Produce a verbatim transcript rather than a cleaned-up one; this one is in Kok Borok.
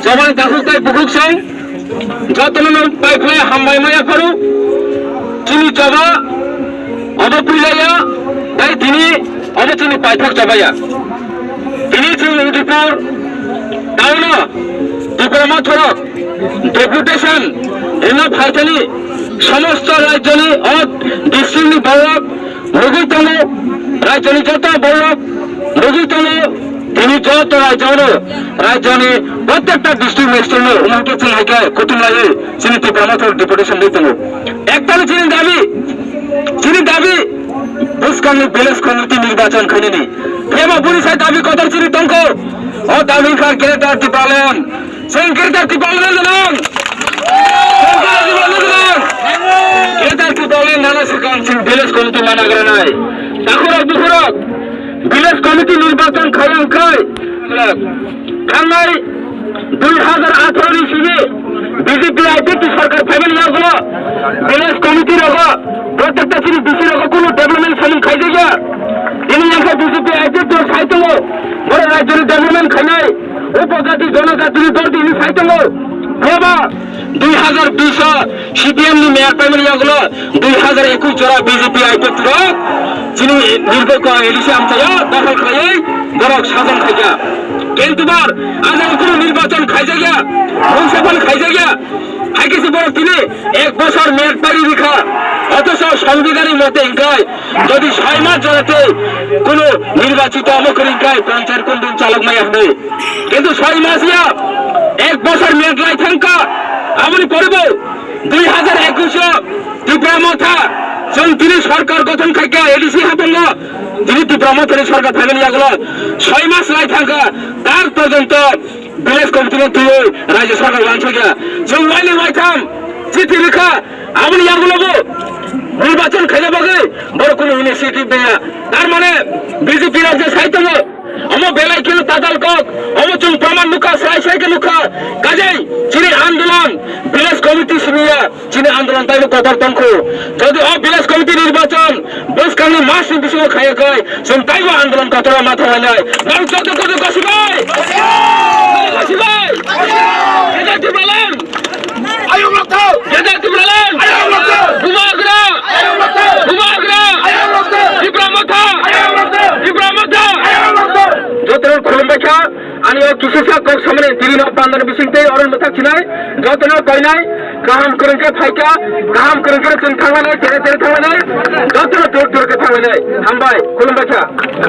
Chobani takhuk tai bukhuk song, jotono no pai phlai hambai maya pharo, chini choba obo puilaya, tai tini obo chini paithak chobaya. Tini chini Udipur town o Tipra Motha rok deputation rina phaikani somosto rajyoni o district ni borok nugui tongo, rajyoni joto borok nugui tongo, tini joto rajyano, rajyoni protekta district magistrate no umang khe chini hai khe kutung laiwi chini Tipra Motha rok deputation rwi tongo. Ektani chini dabi, chini dabi bwskangni village committee nirbachon khainani. Phiyaba buni sai dabi kotor chini tongkho. O dabi wngkha Greater Tipraland. Chwng Greater Tipraland no gwnang. Chwng Greater Tipraland no gwnang. Greater Tipraland nana swkang chwng village committee mana granai. Takhurok bukhurok village committee nirbachon khaiya wngkhai. Thangnai dui hazar atharo ni simi B J P I P F T sorkar phaimani yagulo village committee rogo, protekta chini D C rogo kunu development samung khaijakya. Tini yang khe B J P I P F T rok sai tongo, borok rajyoni development khainai, upojati jonojatini dol tini sai tongo. Phiyaba dui hazar bish o C P M ni mayor paimani yagulo dui hazar ekush jora B J P I P F T rok chini Nirbai ko A D C amchaio dakhal khlaiwi borok sajan khaikha. Kintu bar ajang kunu nirbachon khaijakya, mungsa phano khaijakya. Hai khe se borok tini ek bosor mayor pairi rikha. Othocho songbidhani mote hingkhai jodi soi mas jora tei kunu nirbachito omo kwrwi hingkhai panchayat kunu din chalok maya hwnwi. Kintu soi mas ya ek bosor mayor lai thangkha. Aboni pore bo dui hazar ekush o Tipra Motha chwng tini sorkar gothon khaikha A D C hatongo. Tini Tipra Mothani sorkar phaimani yagulo soi mas lai thangkha. Tar porjonto village committee no twiwi rajya sorkar uansukya. Chwng waini waitham chithi rwkha, aboni yagulobo nirbachon khaina bagwi borok kunu initiative naiya. Tar mane B J P rajya sai tongo. Omo belai kheno tatal kok, omo chwng proman nukha, sai sai khe nukha. Kajai chini andolon village committee simi ya. Chini andolon taibo kotor tongkhu. Jodi o village committee nirbachon bwskangni masni bisingo khaiya khai, chwng taibo andolon kotor ma thanglainai. Nang joto kotor gosibai! Gosibai! Greater Tipraland! Ayung Lokthau! Greater Tipraland! Ayung Lokthau! Bubagra! Ayung Lokthau! Bubagra! Ayung Lokthau! Tipra Motha! Ayung Lokthau! Tipra Motha! Ayung Lokthau! Joto khulumbai kha. Ani o kisisa kok samani tini no pandar bising tei oron bwthak sinai, jotono koinai, kaham kwrwng khe phaikha, kaham kwrwng khe chwng thanglainai, tere tere thanglainai, jotono dur dur khe thanglainai. Hambai, khulumbai kha.